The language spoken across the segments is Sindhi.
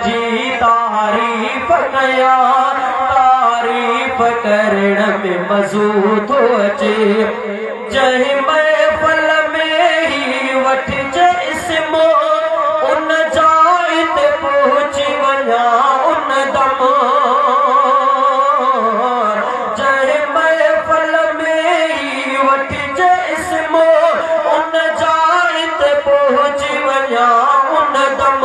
جي تعريف ڪيان، تعريف ڪرڻ ۾ مزو ٿو اچي. جنهن محفل ۾ هي وٺجي اسم، ان جاءِ تي پهچي وڃان ان دم. جنهن محفل ۾ هي وٺجي اسم، ان جاءِ تي پهچي وڃان ان دم.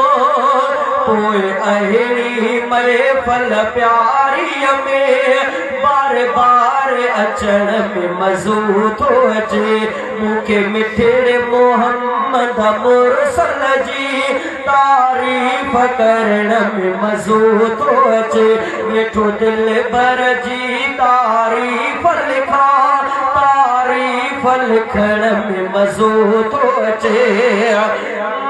پوءِ اهڙي محفل پياريءَ ۾ بار بار اچڻ ۾ مزو ٿو اچي. مون کي مٺڙي محمد مرسل جي تعريف ڪرڻ ۾ مزو ٿو اچي. ويٺو دلبر جي تعريف لکان، تعريف لکڻ ۾ مزو ٿو اچي.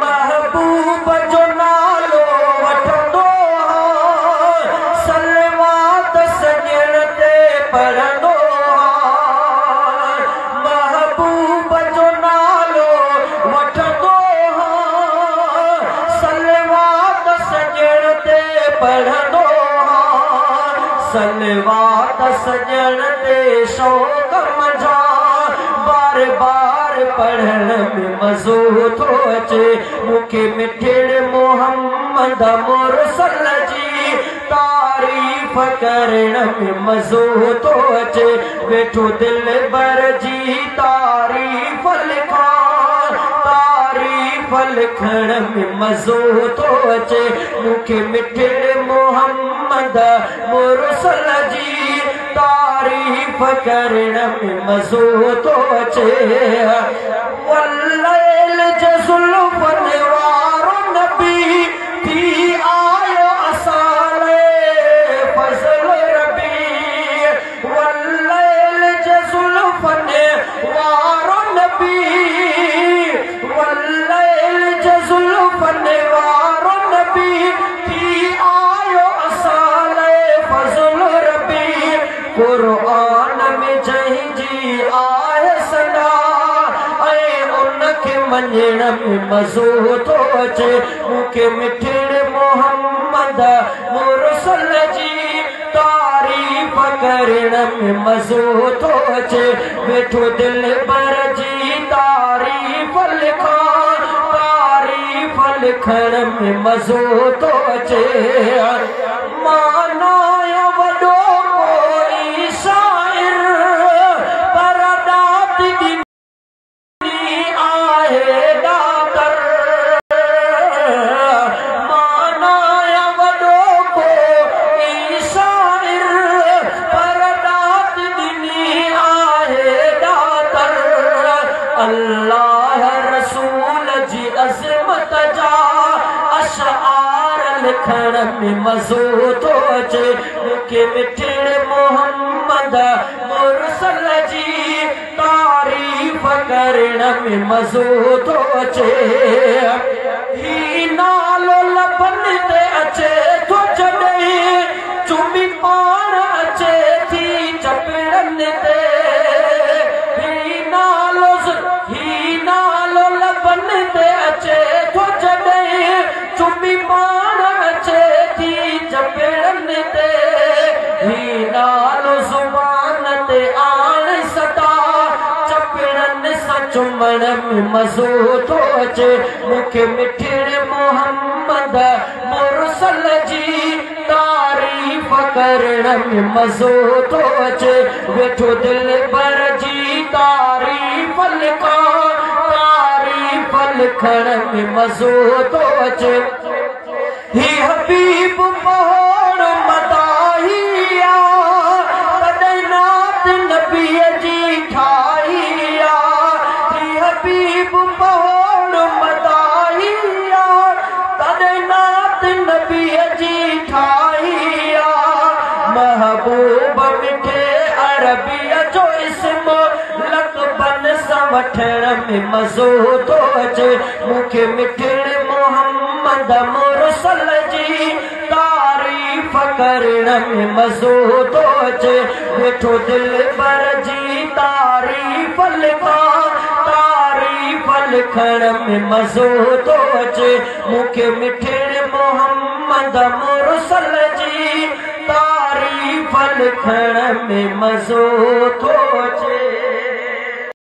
محبوب جو نالو وٺندو آهيان، سلوات سڄڻ تي پڙهندو آهيان. محبوب جو نالو وٺندو آهيان، سلوات سڄڻ تي پڙهندو آهيان. سلوات سڄڻ تي شوق منجهان بار بار پڙهڻ ۾ مزو ٿو اچي. مون کي مٺڙي محمد مرسل جي تعريف ڪرڻ ۾ مزو ٿو اچي. ويٺو دلبر جي تعريف لکان، تعريف لکڻ ۾ مزو ٿو اچي. مون کي مٺڙي محمد مرسل جي تعريف ڪرڻ ۾ مزو ٿو اچي. والليل جي زلفن وارو نبي ٿي آيو اسان لاءِ فضل ربي. والليل جي زلفن وارو نبي، والليل جي زلفن وارو نبي ٿي آيو اسان لاءِ فضل ربي. قرآن ۾ جنهن جي آهي ثنا، ۽ ان کي مڃڻ ۾ مزو ٿو اچي. مون کي مٺڙي محمد مرسل جي تعريف ڪرڻ ۾ مزو ٿو اچي. ويٺو دلبر جي تعريف لکان، تعريف لکڻ ۾ مزو ٿو اچي. مان آهيان وڏو ڪوئي شاعر، پر ڏات ڏني آهي ڏاتر. مان آهيان وڏو ڪوئي شاعر، پر ڏات ڏني آهي ڏاتر. الله رسول جي عظمت جا اشعار لکڻ ۾ مزو ٿو اچي. مون کي مٺڙي محمد مرسل جي تعريف ڪرڻ ۾ مزو ٿو اچي. هي نالو لبن تي اچي ٿو جڏهن، چمي پاڻ اچي ٿي چپڙن تي. هي نالو، هي نالو لبن تي اچي ٿو جڏهن، چمي پاڻ اچي ٿي چپڙن تي. هي نالو زبان تي آڻ سدا، چپڙن سان چمڻ ۾ مزو ٿو اچي. مون کي مٺڙي محمد مرسل جي تعريف ڪرڻ ۾ مزو ٿو اچي. ويٺو دلبر جي تعريف لکان، تعريف لکڻ ۾ مزو ٿو اچي. هي حبيب پهوڙ مداحي آ، تڏهن نات نبيءَ جي ٺاهي آ. هي حبيب پهوڙ مداحي آ، تڏهن نات نبيءَ جي ٺاهي آ. محبوب مٺي عربيءَ جو اسم لقبن سان وٺڻ ۾ مزو ٿو اچي. مون کي مٺڙي محمد مرسل جي تعريف ڪرڻ ۾ مزو ٿو اچي. ويٺو دلبر جي تعريف لکان، تعريف لکڻ ۾ مزو ٿو اچي. مون کي مٺڙي محمد محمد مرسل جي تعريف لکڻ ۾ مزو ٿو